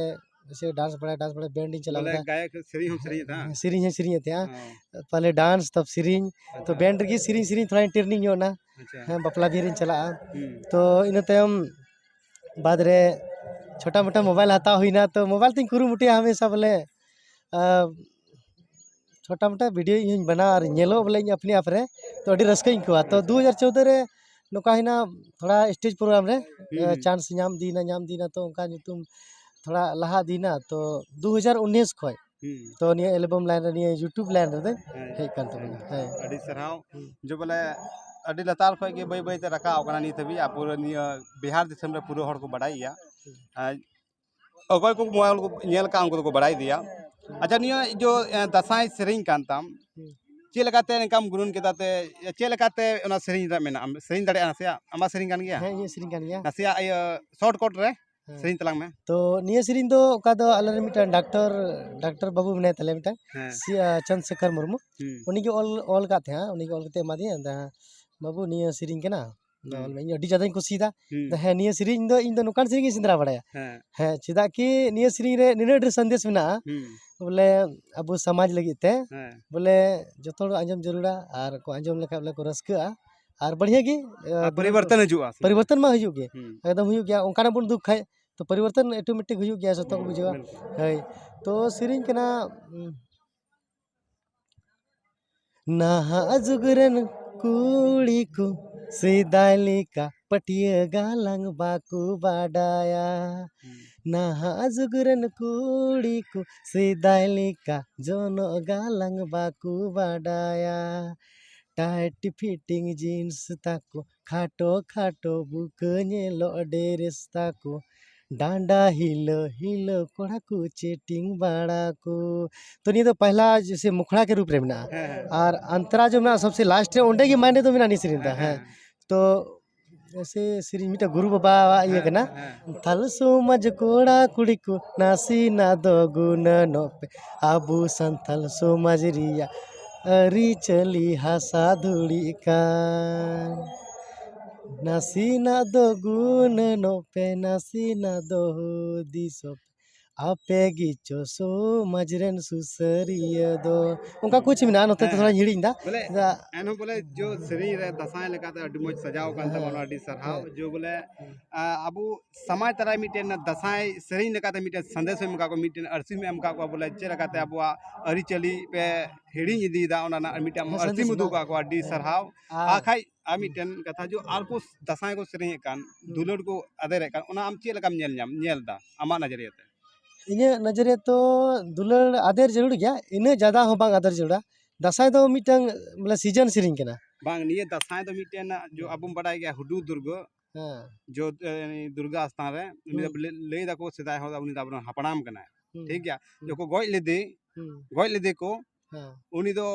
ᱥᱮ ᱰᱟᱱᱥ ᱵᱟᱲᱟᱭ, ᱰᱟᱱᱥ ᱵᱟᱲᱟᱭ ᱵᱮᱱᱰ ᱤᱧ ᱪᱟᱞᱟᱣ ᱵᱚᱞᱮ ᱠᱮᱫᱟ᱾ ᱜᱟᱭᱚᱠ ᱥᱮᱨᱮᱧ ᱦᱚᱸᱢ ᱥᱮᱨᱮᱧᱮᱫ ᱛᱟᱦᱮᱸᱫ? ᱥᱮᱨᱮᱧ ᱦᱚᱸᱧ ᱥᱮᱨᱮᱧᱮᱫ ᱛᱟᱦᱮᱸᱫᱼᱟ᱾ ᱦᱚᱸ᱾ ᱯᱟᱦᱞᱮ ᱰᱟᱱᱥ, ᱛᱚᱵ ᱥᱮᱨᱮᱧ᱾ ᱛᱚ ᱟᱪᱪᱷᱟ᱾ ᱵᱮᱱᱰ ᱨᱮᱜᱮ ᱥᱮᱨᱮᱧ ᱥᱮᱨᱮᱧ ᱛᱷᱚᱲᱟᱧ ᱴᱨᱮᱱᱤᱝ ᱧᱚᱜ ᱮᱱᱟ᱾ ᱟᱪᱪᱷᱟ᱾ ᱦᱮᱸ, ᱵᱟᱯᱞᱟ ᱵᱤᱦᱟᱹ ᱨᱤᱧ ᱪᱟᱞᱟᱜᱼᱟ᱾ ᱦᱩᱸ᱾ ᱛᱚ ᱤᱱᱟᱹ ᱛᱟᱭᱚᱢ ᱵᱟᱫᱽ ᱨᱮ ᱪᱷᱳᱴᱟ ᱢᱳᱴᱟ ᱢᱳᱵᱟᱭᱤᱞ ᱦᱟᱛᱟᱣ ᱦᱩᱭᱱᱟ, ᱛᱚ ᱢᱳᱵᱟᱭᱤᱞ ᱛᱤᱧ ᱠᱩᱨᱩᱢᱩᱴᱩᱭᱟ ᱦᱟᱢᱮᱥᱟ ᱵᱚᱞᱮ, ᱟ, ᱪᱷᱳᱴᱟ ᱢᱳᱴᱟ ᱵᱷᱤᱰᱤᱭᱳ ᱤᱧ ᱦᱚᱸᱧ ᱵᱮᱱᱟᱣᱟ ᱟᱨ ᱧᱮᱞᱚᱜ ᱵᱚᱞᱮ ᱤᱧ ᱟᱯᱱᱮ ᱟᱯ ᱨᱮ, ᱛᱚ ᱟᱹᱰᱤ ᱨᱟᱹᱥᱠᱟᱹᱧ ᱟᱹᱭᱠᱟᱹᱣᱟ᱾ ᱛᱚ ᱟᱪᱪᱷᱟ᱾ ᱫᱩ ᱦᱟᱡᱟᱨ ᱪᱳᱫᱽᱫᱳ ᱨᱮ ᱱᱚᱝᱠᱟ ᱦᱩᱭᱱᱟ, ᱛᱷᱚᱲᱟ ᱥᱴᱮᱡᱽ ᱯᱨᱳᱜᱨᱟᱢ ᱨᱮ, ᱦᱩᱸ, ᱮ, ᱦᱩᱸ᱾ ᱪᱟᱱᱥ ᱧᱟᱢ ᱤᱫᱤᱭᱮᱱᱟ, ᱧᱟᱢ ᱤᱫᱤᱭᱮᱱᱟ, ᱛᱚ ᱚᱱᱠᱟ ᱧᱩᱛᱩᱢ ᱛᱷᱚᱲᱟ ᱞᱟᱦᱟ ᱤᱫᱤᱭᱮᱱᱟ᱾ ᱛᱚ ᱫᱩ ᱦᱟᱡᱟᱨ ᱩᱱᱤᱥ ᱠᱷᱚᱱ ᱦᱩᱸ᱾ ᱛᱚ ᱱᱤᱭᱟᱹ ᱮᱞᱵᱟᱢ ᱞᱟᱭᱤᱱ ᱨᱮ, ᱱᱤᱭᱟᱹ YouTube ᱞᱟᱭᱤᱱ ᱨᱮᱫᱚᱧ ᱦᱮᱸ᱾ ᱦᱮᱡ ᱠᱟᱱ ᱛᱟᱵᱚᱱᱟ᱾ ᱦᱮᱸ᱾ ᱦᱮᱸ᱾ ᱟᱹᱰᱤ ᱥᱟᱨᱦᱟᱣ᱾ ᱦᱩᱸ᱾ ᱡᱮ ᱵᱚᱞᱮ ᱟᱹᱰᱤ ᱞᱟᱛᱟᱨ ᱠᱷᱚᱱ ᱜᱮ ᱵᱟᱹᱭ ᱵᱟᱹᱭ ᱛᱮ ᱨᱟᱠᱟᱵ ᱟᱠᱟᱱᱟ ᱱᱤᱛ ᱦᱟᱹᱵᱤᱡ, ᱟᱨ ᱯᱩᱨᱟᱹ ᱱᱤᱭᱟᱹ ᱵᱤᱦᱟᱨ ᱫᱤᱥᱚᱢ ᱨᱮ ᱯᱩᱨᱟᱹ ᱦᱚᱲ ᱠᱚ ᱵᱟᱰᱟᱭ ᱜᱮᱭᱟ᱾ ᱦᱩᱸ᱾ ᱟᱨ ᱚᱠᱚᱭ ᱠᱚ ᱢᱳᱵᱟᱭᱤᱞ ᱠᱚ ᱧᱮᱞ ᱠᱟᱜᱼᱟ, ᱩᱱᱠᱩ ᱫᱚᱠᱚ ᱵᱟᱲᱟᱭ ᱤᱫᱤᱭᱟ᱾ ᱟᱪᱪᱷᱟ, ᱱᱤᱭᱟᱹ ᱡᱚ, ᱮ, ᱫᱟᱸᱥᱟᱭ ᱥᱮᱨᱮᱧ ᱠᱟᱱ ᱛᱟᱢ, ᱦᱩᱸ᱾ ᱪᱮᱫ ᱞᱮᱠᱟᱛᱮ ᱱᱤᱝᱠᱟᱢ ᱜᱩᱱᱟᱹᱱ ᱠᱮᱫᱟ ᱛᱮ, ᱪᱮᱫ ᱞᱮᱠᱟᱛᱮ ᱚᱱᱟ ᱥᱮᱨᱮᱧ ᱨᱮ ᱢᱮᱱᱟᱜᱼᱟ? ᱥᱮᱨᱮᱧ ᱫᱟᱲᱮᱭᱟᱜᱼᱟ ᱱᱟᱥᱮᱭᱟᱜ? ᱟᱢᱟᱜ ᱥᱮᱨᱮᱧ ᱠᱟᱱ ᱜᱮᱭᱟ? ᱦᱮᱸ, ᱤᱧᱟᱹᱜ ᱥᱮᱨᱮᱧ ᱠᱟᱱ ᱜᱮᱭᱟ᱾ ᱱᱟᱥᱮᱭᱟᱜ ᱤᱭᱟᱹ ᱥᱚᱨᱴ ᱠᱚᱴ ᱨᱮ᱾ ᱦᱮᱸ᱾ ᱥᱮᱨᱮᱧ ᱛᱟᱞᱟᱝ ᱢᱮ᱾ ᱛᱚ ᱱᱤᱭᱟᱹ ᱥᱮᱨᱮᱧ ᱫᱚ ᱚᱠᱟ ᱫᱚ ᱟᱞᱮᱨᱮᱱ ᱢᱤᱫᱴᱟᱝ ᱰᱟᱠᱛᱚᱨ, ᱰᱟᱠᱛᱚᱨ ᱵᱟᱹᱵᱩ ᱢᱮᱱᱟᱭ ᱛᱟᱞᱮᱭᱟ ᱢᱤᱫᱴᱟᱝ, ᱦᱮᱸ᱾ ᱥᱤ-, ᱟ, ᱪᱚᱱᱫᱽ ᱥᱮᱠᱷᱚᱨ ᱢᱩᱨᱢᱩ᱾ ᱦᱩᱸ᱾ ᱩᱱᱤᱜᱮ ᱚᱞ, ᱚᱞ ᱠᱟᱫ ᱛᱟᱦᱮᱸᱜᱼᱟ, ᱩᱱᱤᱜᱮ ᱚᱞ ᱠᱟᱛᱮ ᱮᱢᱟᱫᱤᱧᱟ᱾ ᱟᱫᱚ ᱵᱟᱹᱵᱩ, ᱱᱤᱭᱟᱹ ᱥᱮᱨᱮᱧ ᱠᱟᱱᱟ, ᱱᱚᱣᱟ ᱦᱩᱸ᱾ ᱚᱞ ᱢᱮ᱾ ᱤᱧ ᱟᱹᱰᱤ ᱡᱟᱫᱟᱧ ᱠᱩᱥᱤᱭᱟᱫᱟ᱾ ᱦᱩᱸ᱾ ᱟᱫᱚ ᱦᱮᱸ, ᱱᱤᱭᱟᱹ ᱥᱮᱨᱮᱧ ᱫᱚ ᱤᱧ ᱫᱚ ᱱᱚᱝᱠᱟᱱ ᱥᱮᱨᱮᱧ ᱜᱤᱧ ᱥᱮᱸᱫᱽᱨᱟ ᱵᱟᱲᱟᱭᱟ᱾ ᱦᱮᱸ᱾ ᱦᱮᱸ, ᱪᱮᱫᱟᱜ ᱠᱤ ᱱᱤᱭᱟᱹ ᱥᱮᱨᱮᱧ ᱨᱮ ᱱᱤᱱᱟᱹᱜ ᱰᱷᱮᱨ ᱥᱟᱸᱫᱮᱥ ᱢᱮᱱᱟᱜᱼᱟ᱾ ᱦᱩᱸ᱾ ᱵᱚᱞᱮ ᱟᱵᱚ ᱥᱚᱢᱟᱡᱽ ᱞᱟᱹᱜᱤᱫ ᱛᱮ, ᱦᱮᱸ᱾ ᱵᱚᱞᱮ ᱡᱚᱛᱚ ᱦᱚᱲ ᱟᱸᱡᱚᱢ ᱡᱟᱹᱨᱩᱲᱟ, ᱟᱨ ᱠᱚ ᱟᱸᱡᱚᱢ ᱞᱮᱠᱷᱟᱡ ᱵᱚᱞᱮ ᱠᱚ ᱨᱟᱹᱥᱠᱟᱹᱜᱼᱟ, ᱟᱨ ᱵᱟᱹᱲᱤᱭᱟᱹ ᱜᱮ, ᱟᱨ ᱟᱨ ᱯᱚᱨᱤᱵᱚᱨᱛᱚᱱ ᱦᱤᱡᱩᱜᱼᱟ᱾ ᱯᱚᱨᱤᱵᱚᱨᱛᱚᱱ ᱢᱟ ᱦᱤᱡᱩᱜ ᱜᱮ᱾ ᱦᱩᱸ᱾ ᱮᱠᱫᱚᱢ ᱦᱩᱭᱩᱜ ᱜᱮᱭᱟ, ᱚᱱᱠᱟᱱᱟᱜ ᱵᱚᱱ ᱫᱩᱠ ᱠᱷᱟᱡ, ᱛᱚ ᱯᱚᱨᱤᱵᱚᱨᱛᱚᱱ automatic ᱦᱩᱭᱩᱜ ᱜᱮᱭᱟ, ᱡᱚᱛᱚ ᱠᱚ ᱦᱩᱸ, ᱵᱩᱡᱷᱟᱹᱣᱟ᱾ ᱵᱤᱞᱠᱩᱞ᱾ ᱦᱳᱭ, ᱛᱚ ᱥᱮᱨᱮᱧ ᱠᱟᱱᱟ, ᱩᱸ, ᱱᱟᱦᱟᱜ ᱡᱩᱜᱽ ᱨᱮᱱ ᱠᱩᱲᱤ ᱠᱚ ᱥᱮᱫᱟᱭ ᱞᱮᱠᱟ ᱯᱟᱹᱴᱭᱟᱹ ᱜᱟᱞᱟᱝ ᱵᱟᱠᱚ ᱵᱟᱰᱟᱭᱟ᱾ ᱦᱩᱸ᱾ ᱱᱟᱦᱟᱜ ᱡᱩᱜᱽ ᱨᱮᱱ ᱠᱩᱲᱤ ᱠᱚ ᱥᱮᱫᱟᱭ ᱞᱮᱠᱟ ᱡᱚᱱᱚᱜ ᱜᱟᱞᱟᱝ ᱵᱟᱠᱚ ᱵᱟᱰᱟᱭᱟ᱾ Tight fitting jeans ᱛᱟᱠᱚ, ᱠᱷᱟᱴᱚ ᱠᱷᱟᱴᱚ ᱵᱩᱠᱟᱹ ᱧᱮᱞᱚᱜ dress ᱛᱟᱠᱚ, ᱰᱟᱸᱰᱟ ᱦᱤᱞᱟᱹ ᱦᱤᱞᱟᱹ ᱠᱚᱲᱟ ᱠᱚ chatting ᱵᱟᱲᱟ ᱠᱚ᱾ ᱛᱚ ᱱᱤᱭᱟᱹ ᱫᱚ ᱯᱟᱦᱞᱟ ᱡᱮᱥᱮ ᱢᱩᱠᱷᱲᱟ ᱠᱮ ᱨᱩᱯ ᱨᱮ ᱢᱮᱱᱟᱜᱼᱟ᱾ ᱦᱮᱸ, ᱦᱮᱸ᱾ ᱟᱨ ᱟᱱᱛᱨᱟ ᱡᱚ ᱢᱮᱱᱟᱜᱼᱟ, ᱥᱚᱵᱥᱮ last ᱨᱮ, ᱚᱸᱰᱮ ᱜᱮ ᱢᱟᱭᱱᱮ ᱫᱚ ᱢᱮᱱᱟᱜᱼᱟ ᱱᱤᱭᱟᱹ ᱥᱮᱨᱮᱧ ᱫᱚ᱾ ᱦᱮᱸ, ᱦᱮᱸ᱾ ᱦᱮᱸ᱾ ᱛᱚ ᱥᱮ ᱥᱮᱨᱮᱧ ᱢᱤᱫᱴᱟᱝ ᱜᱩᱨᱩ ᱵᱟᱵᱟᱣᱟᱜ ᱤᱭᱟᱹ ᱦᱮᱸ, ᱠᱟᱱᱟ᱾ ᱦᱮᱸ᱾ ᱥᱟᱱᱛᱟᱞ ᱥᱚᱢᱟᱡᱽ ᱠᱚᱲᱟ ᱠᱩᱲᱤ ᱠᱚ ᱱᱟᱥᱮᱱᱟᱜ ᱫᱚ ᱜᱩᱱᱟᱹᱱᱚᱜ ᱯᱮ, ᱟᱵᱚ ᱥᱟᱱᱛᱟᱞ ᱥᱚᱢᱟᱡᱽ ᱨᱮᱭᱟᱜ ᱟᱹᱨᱤᱪᱟᱹᱞᱤ ᱦᱟᱥᱟ ᱫᱷᱩᱲᱤ ᱠᱟᱱ᱾ ᱱᱟᱥᱮᱱᱟᱜ ᱫᱚ ᱜᱩᱱᱟᱹᱱᱚᱜ ᱯᱮ, ᱱᱟᱥᱮᱱᱟᱜ ᱫᱚ ᱦᱩᱫᱤᱥᱚᱜ ᱯᱮ, ᱟᱯᱮ ᱜᱮᱪᱚ ᱥᱚᱢᱟᱡᱽ ᱨᱮᱱ ᱥᱩᱥᱟᱹᱨᱤᱭᱟᱹ ᱫᱚ᱾ ᱚᱱᱠᱟ ᱦᱮᱸ᱾ ᱠᱩᱪ ᱢᱮᱱᱟᱜᱼᱟ, ᱱᱚᱛᱮ ᱦᱮᱸ, ᱛᱮ ᱛᱷᱚᱲᱟᱧ ᱦᱮᱸ᱾ ᱦᱤᱲᱤᱧ ᱮᱫᱟ᱾ ᱵᱚᱞᱮ, ᱪᱮᱫᱟᱜ ᱮᱱᱦᱚᱸ ᱵᱚᱞᱮ ᱡᱚ ᱥᱮᱨᱮᱧ ᱨᱮ ᱫᱟᱸᱥᱟᱭ ᱞᱮᱠᱟᱛᱮ ᱟᱹᱰᱤ ᱢᱚᱡᱽ ᱥᱟᱡᱟᱣ ᱟᱠᱟᱱ ᱛᱟᱵᱚᱱᱟ, ᱦᱮᱸ᱾ ᱟᱹᱰᱤ ᱥᱟᱨᱦᱟᱣ᱾ ᱦᱮᱸ᱾ ᱡᱚ ᱵᱚᱞᱮ, ᱦᱮᱸ᱾ ᱟ, ᱟᱵᱚ ᱥᱚᱢᱟᱡᱽ ᱛᱟᱞᱟ ᱢᱤᱫᱴᱮᱱ ᱫᱟᱸᱥᱟᱭ ᱥᱮᱨᱮᱧ ᱞᱮᱠᱟᱛᱮ ᱢᱤᱫᱴᱮᱱ ᱥᱟᱸᱫᱮᱥ ᱮᱢ ᱟᱠᱟᱫ ᱠᱚᱣᱟ, ᱢᱤᱫᱴᱮᱱ ᱟᱹᱨᱥᱤᱢ ᱮᱢ ᱟᱠᱟᱫ ᱠᱚᱣᱟ, ᱵᱚᱞᱮ ᱪᱮᱫ ᱞᱮᱠᱟᱛᱮ ᱦᱮᱸ᱾ ᱟᱵᱚᱣᱟᱜ ᱟᱹᱨᱤᱪᱟᱹᱞᱤ ᱯᱮ ᱦᱤᱲᱤᱧ ᱤᱫᱤᱭᱮᱫᱟ, ᱚᱱᱟ ᱨᱮᱱᱟᱜ ᱢᱤᱫᱴᱮᱱ ᱦᱮᱸ, ᱟᱹᱨᱥᱤᱢ ᱥᱟᱸᱫᱮᱥ ᱩᱫᱩᱜ ᱮᱢᱟ᱾ ᱟᱠᱟᱫ ᱠᱚᱣᱟ, ᱟᱹᱰᱤ ᱦᱮᱸ᱾ ᱥᱟᱨᱦᱟᱣ᱾ ᱟᱨ ᱟᱨ ᱠᱷᱟᱡ ᱟᱨ ᱦᱩᱸ᱾ ᱢᱤᱫᱴᱮᱱ ᱠᱟᱛᱷᱟ, ᱡᱚ ᱟᱨ ᱠᱚ ᱫᱟᱸᱥᱟᱭ ᱠᱚ ᱥᱮᱨᱮᱧᱮᱫ ᱠᱟᱱ, ᱦᱩᱸ᱾ ᱫᱩᱞᱟᱹᱲ ᱠᱚ ᱟᱫᱮᱨᱮᱫ ᱠᱟᱱ, ᱚᱱᱟ ᱟᱢ ᱪᱮᱫ ᱞᱮᱠᱟᱢ ᱧᱮᱞ ᱧᱟᱢ, ᱧᱮᱞ ᱮᱫᱟ ᱟᱢᱟᱜ ᱱᱚᱡᱚᱨᱤᱭᱟᱹ ᱛᱮ? ᱤᱧᱟᱹᱜ ᱱᱚᱡᱚᱨᱤᱭᱟᱹ ᱛᱚ ᱫᱩᱞᱟᱹᱲ ᱟᱫᱮᱨ ᱡᱟᱹᱨᱩᱲ ᱜᱮᱭᱟ, ᱤᱱᱟᱹᱜ ᱡᱟᱫᱟ ᱦᱚᱸ ᱵᱟᱝ ᱟᱫᱮᱨ ᱡᱟᱹᱨᱩᱲᱟ᱾ ᱫᱟᱸᱥᱟᱭ ᱫᱚ ᱢᱤᱫᱴᱟᱝ ᱵᱚᱞᱮ season ᱥᱮᱨᱮᱧ ᱠᱟᱱᱟ᱾ ᱵᱟᱝ, ᱱᱤᱭᱟᱹ ᱫᱟᱸᱥᱟᱭ ᱫᱚ ᱢᱤᱫᱴᱮᱱ ᱡᱚ ᱦᱩᱸ᱾ ᱟᱵᱚᱢ ᱵᱟᱰᱟᱭ ᱜᱮᱭᱟ, ᱦᱩᱰᱩ ᱫᱩᱨᱜᱟᱹ, ᱦᱮᱸ᱾ ᱡᱚ, ᱮ, ᱫᱩᱨᱜᱟ ᱟᱥᱛᱷᱟᱱ ᱨᱮ, ᱩᱱᱤ ᱫᱚ ᱦᱩᱸ᱾ ᱵᱚᱞᱮ ᱞᱟᱹᱭ ᱫᱟᱠᱚ ᱥᱮᱫᱟᱭ ᱦᱚᱲ ᱫᱚ ᱩᱱᱤ ᱫᱚ ᱟᱵᱚᱨᱮᱱ ᱦᱟᱯᱲᱟᱢ ᱠᱟᱱᱟᱭ᱾ ᱦᱩᱸ᱾ ᱴᱷᱤᱠ ᱜᱮᱭᱟ? ᱦᱩᱸ᱾ ᱡᱚᱠᱷᱚᱱ ᱜᱚᱡ ᱞᱮᱫᱮ, ᱦᱩᱸ᱾ ᱜᱚᱡ ᱞᱮᱫᱮ ᱠᱚ, ᱦᱮᱸ᱾ ᱩᱱᱤ ᱫᱚ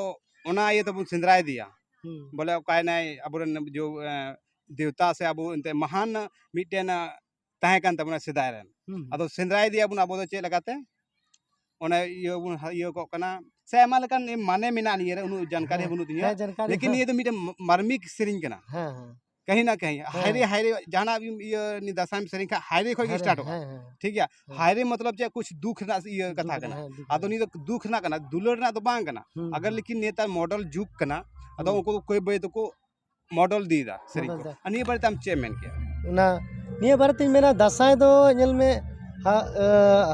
ᱚᱱᱟ ᱤᱭᱟᱹ ᱛᱮᱵᱚᱱ ᱥᱮᱸᱫᱽᱨᱟᱭᱮᱫᱮᱭᱟ᱾ ᱦᱩᱸ᱾ ᱵᱚᱞᱮ ᱚᱠᱟᱭᱱᱟᱭ ᱟᱵᱚᱨᱮᱱ ᱡᱚ, ᱮ, ᱫᱮᱣᱛᱟ ᱥᱮ ᱟᱵᱚ ᱮᱱᱛᱮ ᱢᱟᱦᱟᱱ ᱢᱤᱫᱴᱮᱱ, ᱮ, ᱛᱟᱦᱮᱸ ᱠᱟᱱ ᱛᱟᱵᱚᱱᱟ ᱥᱮᱫᱟᱭ ᱨᱮᱱ᱾ ᱦᱩᱸ, ᱦᱩᱸ᱾ ᱟᱫᱚ ᱥᱮᱸᱫᱽᱨᱟᱭ ᱤᱫᱤᱭᱟᱵᱚᱱ ᱟᱵᱚ ᱫᱚ ᱪᱮᱫ ᱞᱮᱠᱟᱛᱮ? ᱚᱱᱮ ᱤᱭᱟᱹ ᱵᱚᱱ ᱦᱟ-, ᱤᱭᱟᱹ ᱠᱚᱜ ᱠᱟᱱᱟ, ᱥᱮ ᱟᱭᱢᱟ ᱞᱮᱠᱟᱱ ᱢᱟᱱᱮ ᱢᱮᱱᱟᱜᱼᱟ ᱱᱤᱭᱟᱹ ᱨᱮ, ᱩᱱᱟᱹᱜ ᱡᱟᱱᱠᱟᱨᱤ ᱦᱮᱸ, ᱵᱟᱹᱱᱩᱜ ᱛᱤᱧᱟᱹ᱾ ᱦᱮᱸ, ᱡᱟᱱᱠᱟᱨᱤ, ᱞᱮᱠᱤᱱ ᱦᱮᱸ᱾ ᱱᱤᱭᱟᱹ ᱫᱚ ᱢᱤᱫᱴᱮᱱ ᱢᱟ-, ᱢᱟᱨᱢᱤᱠ ᱥᱮᱨᱮᱧ ᱠᱟᱱᱟ᱾ ᱦᱮᱸ, ᱦᱮᱸ᱾ ᱠᱟᱹᱦᱤ ᱱᱟ ᱠᱟᱹᱦᱤ, ᱦᱮᱸ, ᱦᱟᱭᱨᱮ, ᱦᱮᱸ᱾ ᱦᱟᱭᱨᱮ, ᱡᱟᱦᱟᱱᱟᱜ ᱜᱮᱢ ᱤᱭᱟᱹ, ᱱᱤᱭᱟᱹ ᱫᱟᱸᱥᱟᱭ ᱮᱢ ᱥᱮᱨᱮᱧ ᱠᱷᱟᱱ, ᱦᱟᱭᱨᱮ ᱠᱷᱚᱱ ᱜᱮ ᱦᱟᱭᱨᱮ, ᱥᱴᱟᱨᱴᱚᱜᱼᱟ᱾ ᱦᱮᱸ, ᱦᱮᱸ᱾ ᱴᱷᱤᱠ ᱜᱮᱭᱟ? ᱦᱮᱸ᱾ ᱦᱟᱭᱨᱮ ᱢᱚᱛᱞᱚᱵ ᱪᱮᱫ, ᱠᱩᱪ ᱫᱩᱠ ᱨᱮᱱᱟᱜ ᱤᱭᱟᱹ ᱫᱩᱠ ᱠᱟᱛᱷᱟ ᱨᱮᱱᱟᱜ, ᱠᱟᱱᱟ᱾ ᱦᱮᱸ, ᱫᱩᱠ ᱟᱫᱚ ᱨᱮᱱᱟᱜ᱾ ᱱᱤᱭᱟᱹ ᱫᱚ ᱫᱩᱠ ᱨᱮᱱᱟᱜ ᱠᱟᱱᱟ, ᱫᱩᱞᱟᱹᱲ ᱨᱮᱱᱟᱜ ᱫᱚ ᱵᱟᱝ ᱠᱟᱱᱟ᱾ ᱦᱩᱸ, ᱟᱜᱟᱨ ᱦᱩᱸ᱾ ᱞᱮᱠᱤᱱ ᱱᱮᱛᱟᱨ ᱢᱚᱰᱚᱞ ᱡᱩᱜᱽ ᱠᱟᱱᱟ, ᱟᱫᱚ ᱦᱩᱸ᱾ ᱩᱱᱠᱩ ᱫᱚ ᱠᱚᱭ ᱵᱟᱹᱭ ᱫᱚᱠᱚ ᱢᱚᱰᱚᱞ ᱤᱫᱤᱭᱮᱫᱟ ᱥᱮᱨᱮᱧ ᱢᱚᱰᱚᱞ ᱠᱚ᱾ ᱫᱟ᱾ ᱟᱨ ᱱᱤᱭᱟᱹ ᱵᱟᱨᱮᱛᱮ ᱟᱢ ᱪᱮᱫ ᱮᱢ ᱢᱮᱱ ᱠᱮᱭᱟ? ᱚᱱᱟ, ᱱᱤᱭᱟᱹ ᱵᱟᱨᱮᱛᱤᱧ ᱢᱮᱱᱟ, ᱫᱟᱸᱥᱟᱭ ᱫᱚ ᱧᱮᱞ ᱢᱮ, ᱦᱟ-, ᱮ,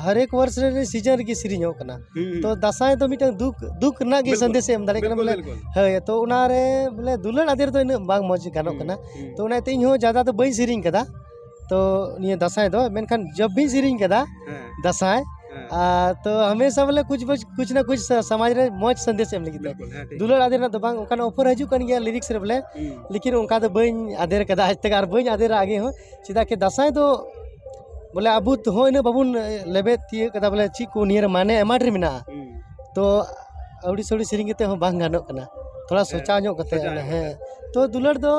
ᱦᱟᱨᱮᱠ ᱵᱚᱨᱥ ᱨᱮ ᱥᱤᱡᱚᱱ ᱨᱮᱜᱮ ᱥᱮᱨᱮᱧᱚᱜ ᱠᱟᱱᱟ᱾ ᱦᱩᱸ, ᱦᱩᱸ᱾ ᱛᱚ, ᱫᱟᱸᱥᱟᱭ ᱫᱚ ᱢᱤᱫᱴᱟᱝ ᱫᱩᱠ, ᱫᱩᱠ ᱨᱮᱱᱟᱜ ᱜᱮ ᱵᱤᱞᱠᱩᱞ, ᱥᱟᱸᱫᱮᱥᱮ ᱮᱢ ᱫᱟᱲᱮᱭᱟᱜ ᱠᱟᱱᱟ, ᱵᱤᱞᱠᱩᱞ, ᱵᱚᱞᱮ, ᱵᱤᱞᱠᱩᱞ᱾ ᱦᱳᱭ, ᱛᱚ, ᱚᱱᱟᱨᱮ, ᱵᱚᱞᱮ, ᱫᱩᱞᱟᱹᱲ ᱟᱫᱮᱨ ᱫᱚ ᱤᱱᱟᱹᱜ ᱵᱟᱝ ᱢᱚᱡᱽ ᱜᱟᱱᱚᱜ ᱦᱩᱸ, ᱠᱟᱱᱟ᱾ ᱦᱩᱸ᱾ ᱛᱚ, ᱚᱱᱟᱛᱮ ᱤᱧ ᱦᱚᱸ ᱡᱟᱫᱟ ᱫᱚ ᱵᱟᱹᱧ ᱥᱮᱨᱮᱧ ᱠᱟᱫᱟ, ᱛᱚ, ᱱᱤᱭᱟᱹ ᱫᱟᱸᱥᱟᱭ ᱫᱚ, ᱢᱮᱱᱠᱷᱟᱱ ᱡᱚᱵ ᱵᱤᱧ ᱥᱮᱨᱮᱧ ᱠᱟᱫᱟ, ᱦᱮᱸ᱾ ᱫᱟᱸᱥᱟᱭ, ᱦᱮᱸ᱾ ᱟᱨ ᱛᱚ, ᱦᱟᱢᱮᱥᱟ, ᱵᱚᱞᱮ, ᱠᱩᱪ ᱵᱚᱪ-, ᱠᱩᱪ ᱱᱟ ᱠᱩᱪ ᱥᱟ-, ᱥᱚᱢᱟᱡᱽ ᱨᱮ ᱢᱚᱡᱽ ᱥᱟᱸᱫᱮᱥ ᱮᱢ ᱞᱟᱹᱜᱤᱫ ᱛᱮ᱾ ᱵᱤᱞᱠᱩᱞ, ᱦᱮᱸ, ᱴᱷᱤᱠ᱾ ᱫᱩᱞᱟᱹᱲ ᱟᱫᱮᱨ ᱨᱮᱱᱟᱜ ᱫᱚ ᱵᱟᱝ, ᱚᱱᱠᱟᱱᱟᱜ ᱚᱯᱷᱟᱨ ᱦᱤᱡᱩᱜ ᱠᱟᱱ ᱜᱮᱭᱟ ᱞᱤᱨᱤᱠᱥ ᱨᱮ, ᱵᱚᱞᱮ, ᱦᱩᱸ᱾ ᱞᱮᱠᱤᱱ ᱚᱱᱠᱟ ᱫᱚ ᱵᱟᱹᱧ ᱟᱫᱮᱨ ᱠᱟᱫᱟ ᱟᱡ ᱛᱮᱜᱮ, ᱟᱨ ᱵᱟᱹᱧ ᱟᱫᱮᱨᱟ ᱟᱜᱮ ᱦᱚᱸ᱾ ᱪᱮᱫᱟᱜ ᱠᱤ ᱫᱟᱸᱥᱟᱭ ᱫᱚ, ᱵᱚᱞᱮ, ᱟᱵᱚ ᱛᱮᱦᱚᱸ ᱤᱱᱟᱹᱜ ᱵᱟᱵᱚᱱ, ᱮ, ᱞᱮᱵᱮᱫ ᱛᱤᱭᱟᱹᱜ ᱠᱟᱫᱟ, ᱵᱚᱞᱮ, ᱪᱮᱫ ᱠᱚ ᱱᱤᱭᱟᱹ ᱨᱮ ᱢᱟᱱᱮ ᱟᱭᱢᱟ ᱰᱷᱮᱨ ᱢᱮᱱᱟᱜᱼᱟ᱾ ᱦᱩᱸ᱾ ᱛᱚ, ᱟᱹᱣᱲᱤ ᱥᱟᱹᱣᱲᱤ ᱥᱮᱨᱮᱧ ᱠᱟᱛᱮ ᱦᱚᱸ ᱵᱟᱝ ᱜᱟᱱᱚᱜ ᱠᱟᱱᱟ᱾ ᱛᱷᱚᱲᱟ ᱦᱮᱸ, ᱥᱚᱪᱟ ᱧᱚᱜ ᱠᱟᱛᱮ, ᱥᱚᱪᱟ ᱚᱱᱟ, ᱧᱚᱜ ᱦᱮᱸ᱾ ᱠᱟᱛᱮ᱾ ᱛᱚ, ᱫᱩᱞᱟᱹᱲ ᱫᱚ